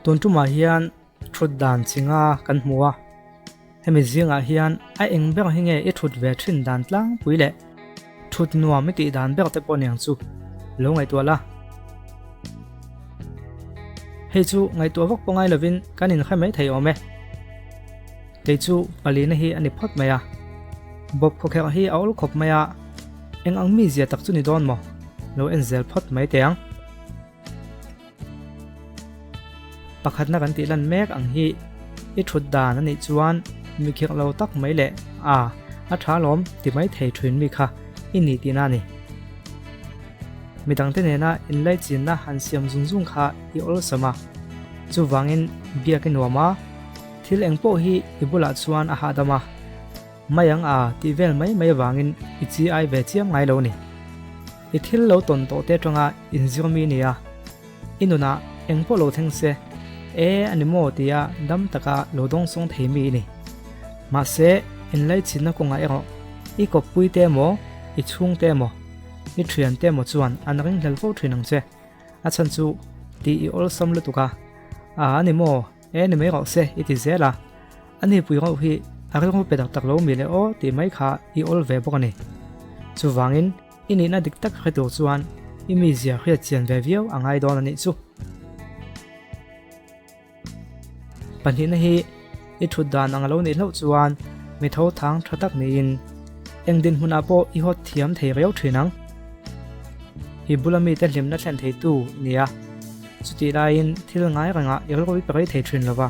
Tun tumah hian thut dan chi nga kan hmu a, hemi zingah hian a eng ber hi nge i thut ve thin dan tlangpui leh thut nuam i tih dan ber te pawh niang chu lo ngaihtuah la. Hei chu ngaihtuah vak pawh ngai lovin kan inhre mai thei awm e. Kei chu palina hi a ni phawt mai a, bawp khawkherh hi a awl khawp mai a, eng ang mizia tak chu ni dawn maw? Lo en zel phawt mai teh ang. Pakhatna kan tih lan mek ang hi i thut dan a nih chuan mi khirh lo tak mai leh a a tha lawm ti mai thei thin mi kha i ni tihna a ni. Midangte nena inlaichinna han siam zung zung kha i awlsam a, chuvangin biak i nuam a, thil eng pawh hi i bulah chuan a hahdam a, mai ang a tih vel mai mai avangin i chi ai ve chiam ngai lo a ni. I thil lo tawn tawh te atanga inzir mi nia, i nunah eng pawh lo thleng se, e a ni maw tia dam taka lo dawngsawng thei mi i ni. Mahse, inlaichinna kawngah erawh i kawppui te emaw, i chhungte emaw, i thiante emaw chuan an ringhlel fo thin ang che. A chhan chu tih i awlsam lutuk a, a a ni maw, e ni mai rawh se i ti zel a, a nipui rauh hi a rilru pe tak tak lo mi le aw tih mai kha i awl ve bawk a ni. Chuvangin, I nihna dik tak hre tur chuan i mizia hriat chian ve viau a ngai dawn a nih chu. Pahnihna hi i thut dan ang a lo nih hlauh chuan mi tho thang tha tak niin eng dinhmunah pawh i hawt thiam thei riau thin ang. I bula mite hlimna thlen theitu i ni a, chutih laiin thil ngai rengah i rilru i pe rei thei thin lo va.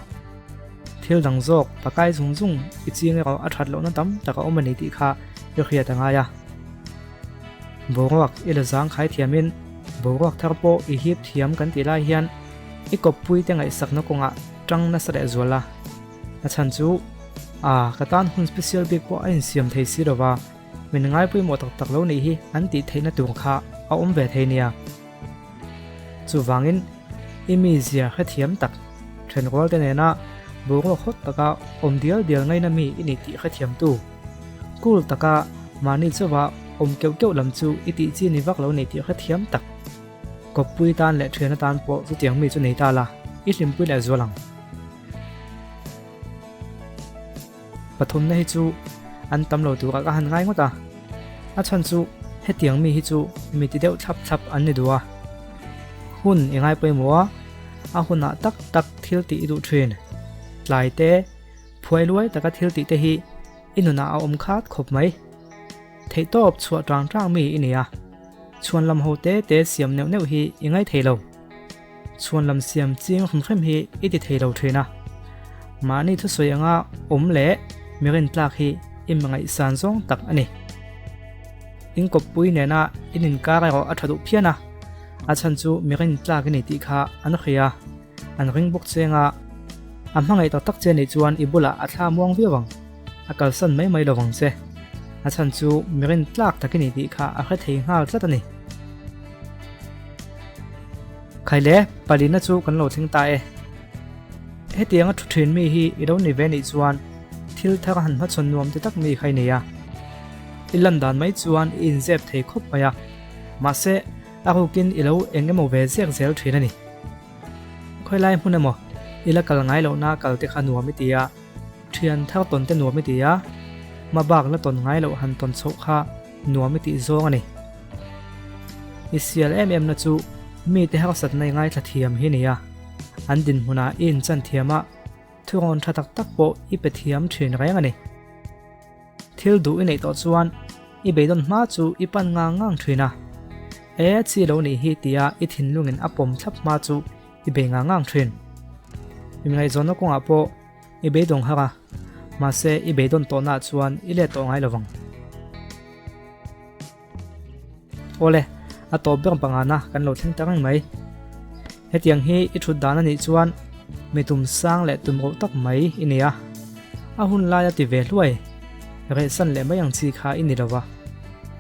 Thil dang zawk pakai zung zung i ching erawh a that lohna tam tak a awm a ni tih kha i hriat a ngai a. Boruak i la zang khai thiamin boruak thar pawh i hip thiam kan tih lai hian i kawppui te ngaihsakna kawngah tang nasa leh zual a. A chhan chu a ka tan hun special bik pawh a insiam thei si lova, min ngaipawimawh tak tak lo nih hi an tih theihna tur kha a awm ve thei nia. Chuvangin i mizia hrethiam tak thenrual te nena boruak hawt taka awm dial dial ngaina mi i ni tih hrethiamtu, cool taka mahni chauha awm keuh keuh lam chu i tih chi ni vak lo ni tih hrethiam tak. Kawppui tan leh thian atan pawh chutiang mi chu nei ta la, i hlimpui leh zual ang. Pathumna hi chu an tam lo turah ka han ngai ngawt a, a chhan chu hetiang mi hi chu mi ti deuh thlap thlap an ni duh a, hun i ngai pawimawh a, a hunah tak tak thil tih i duh thin. Tlai te, phuai luai taka thil tih te hi i nunah a awm khat khawp mai. Theihtawp chhuah tang tang mi i ni a, chhuan lam ho te te siam neuh neuh hi i ngai thei lo. Chhuan lam siam ching hrim hrim hi i ti thei lo thin a. Mahni thusawi anga awm leh mi rintlak hi i hmangaihsan zawng tak a ni. In kawppui nena in inkar erawh a tha duh phian a, a chhan chu mi rintlak i ni tih kha an hria, an ring bawk cheng a. A hmangaih tak tak che nih chuan i bulah a thla muang viau ang, a kalsan mai mai lovang che. A chhan chu mi rintlak tak i ni tih kha a hre thei nghal tlat a ni. Khaile, palina chu kan lo thleng ta e. Hetianga thu thin mi hi i lo ni ve nih chuan thil thar han hmachhawn nuam ti tak mi kha i nei a. I lan dan mai chuan i inzep thei khawp mai a, mahse a rukin i lo eng emaw ve zek zel thin a ni. Khawilai hmun emaw i la kal ngai lohna kal te kha nuam i ti a, thian thar tawn te nuam i ti a, hmabak la tawn ngai loh han tawn chhoh kha nuam i tih zawng a ni. I sial em em na chu mite harsatna i ngaithla thiam hi nia. An dinhmunah i inchan thiam a, thurawn tha tak tak pawh i pe thiam thin reng a ni. Thil duh i neih tawh chuan i beidawn hma chu i pan ngang ngang thin a. E chi lo nih hi tia i thinlungin a pawm thlap hma chu i bei ngang ngang thin. I ngaihzawnna kawngah pawh I beidawng har a, mahse i beidawn tawhnaah chuan i let tawh ngai lovang. Awle, a tawp ber pangana kan lo thleng ta reng mai. Hetiang hi i thut dan a nih chuan mi tum sang leh tum roh tak mai i ni a. A hun laia ti ve hluai, rehsan leh mai ang chi kha i ni lo va.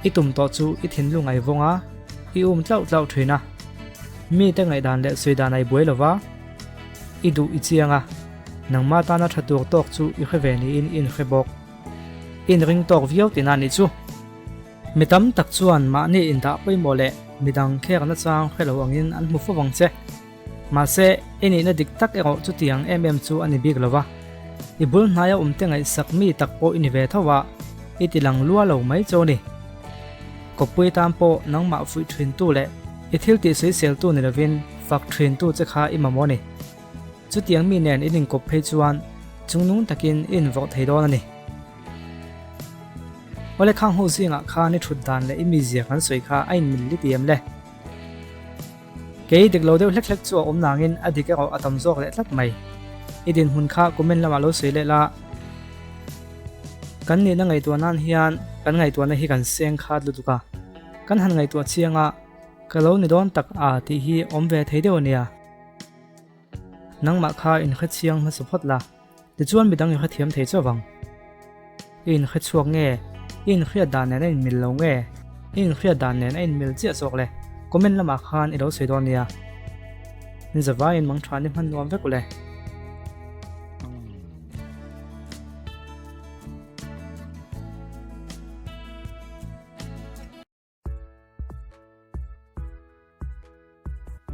I tum tawh chu i thinlung ai vawng a, i um tlauh tlauh thin a. Mite ngaihdan leh sawi dan ai buai lo va. I duh i chiang a, nangmah tana tha tur tawk chu i hre ve niin i inhre bawk. I inring tawk viau tihna nih chu. Mi tam tak chuan mahni indah pawimawh leh midang kher nachang hre lo angin an hmu fo vang che. Mahse, i nihna dik tak erawh chutiang em em chu a ni bik lo va. I bul hnaia awmte ngaihsak mi tak pawh i ni ve tho a, i ti lang lua lo mai chu a ni. Kawppui tan pawh nangmah fuih thintu leh i thil tih sawiseltu ni lovin fak thintu che kha i mamawh a ni. Chutiang mi nen in inkawp phei chuan chungnung takin i invawrh thei dawn a ni. Awle khang ho zingah khan i thut dan leh i mizia kan sawi kha a inmil li ti em le? Kei dik lo deuh hlek hlek chu a awm nangin a dik erawh a tam zawk leh tlat mai. I dinhmun kha comment lamah lo sawi leh la. Kan nihna ngaihtuah nan hian kan ngaihtuahna hi kan seng khat lutuk a. Kan han ngaihtuah chiang a, ka lo ni dawn tak a tih hi awm ve thei deuh a nia. Nangmah kha inhre chiang hmasa phawt la. Tichuan midang i hrethiam thei chauh vang. I inhre chhuak nge? I inhriat dan nen a inmil lo nge? I inhriat dan nen a inmil chiah zawk le? Comment lamah khan i lo sawi dawn nia. Ni zavaiin mangtha ni hman nuam vek ule.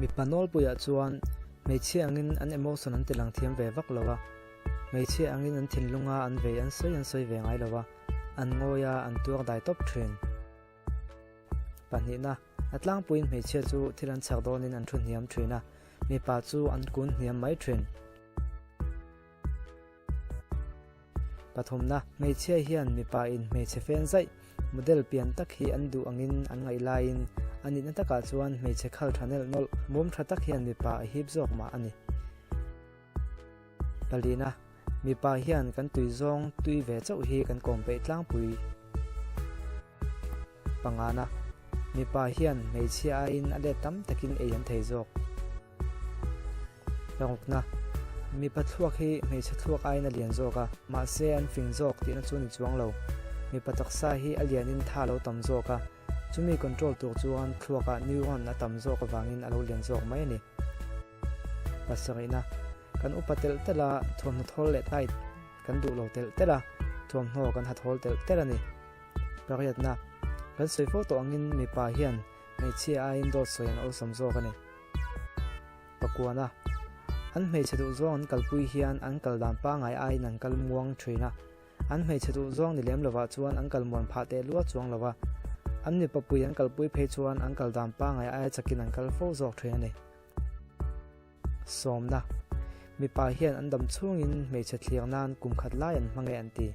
Mipa nawlpuiah chuan hmeichhia angin an emotion an tilang thiam ve vak lo a, hmeichhia angin an thinlunga an vei an sawi an sawi ve ngai lo a, an ngawi a, an tuar dai tawp thin. Pahnihna, a tlangpuiin hmeichhia chu thil an chhak dawnin an thu hniam thin a, mipa chu an kun hniam mai thin. Pathumna, Hmeichhia hian mipa in hmeichhe fen zaih, model pian tak hi an duh angin an ngaih laiin a nihna takah chuan hmeichhe khal tha nelh nawlh, mum tha tak hian mipa a hip zawk mah a ni. Palina, Mipa hian kan tui zawng tui ve chauh hi kan kawm peih tlangpui. Pangana, Mipa hian hmeichhia aiin a let tam takin ei an thei zawk. Parukna, Mipa thluak hi hmeichhe thluak aiin a lian zawk a, mahse an fing zawk tihna chu ni chuang lo. Mipa taksa hi a lianin tha a lo tam zawk a, chumi control tur chuan thluakah neuron a tam zawk avangin a lo lian zawk mai a ni. Pasarihna, Kan upa telh telh a, thuamhnaw thawl leh tight kan duh lo telh telh a, thuamhnaw kan ha thawl telh telh a ni. Pariatna, Kan sawi fo tawh angin mipa hian hmeichhia aiin dawt sawi an awlsam zawk a ni. Pakuana, An hmeichhe duh zawng an kalpui hian an kal dan pangngai aiin an kal muang thin a. An hmeichhe duh zawng ni lem lovah chuan an kal muan phah teh lua chuang lo a. An mipa pui an kalpui phei chuan an kal dan pangngai aia chakin an kal fo zawk thin a ni. Sawmna, Mipa hian an dam chhungin hmeichhe thlir nan kum khat lai an hmang e an ti.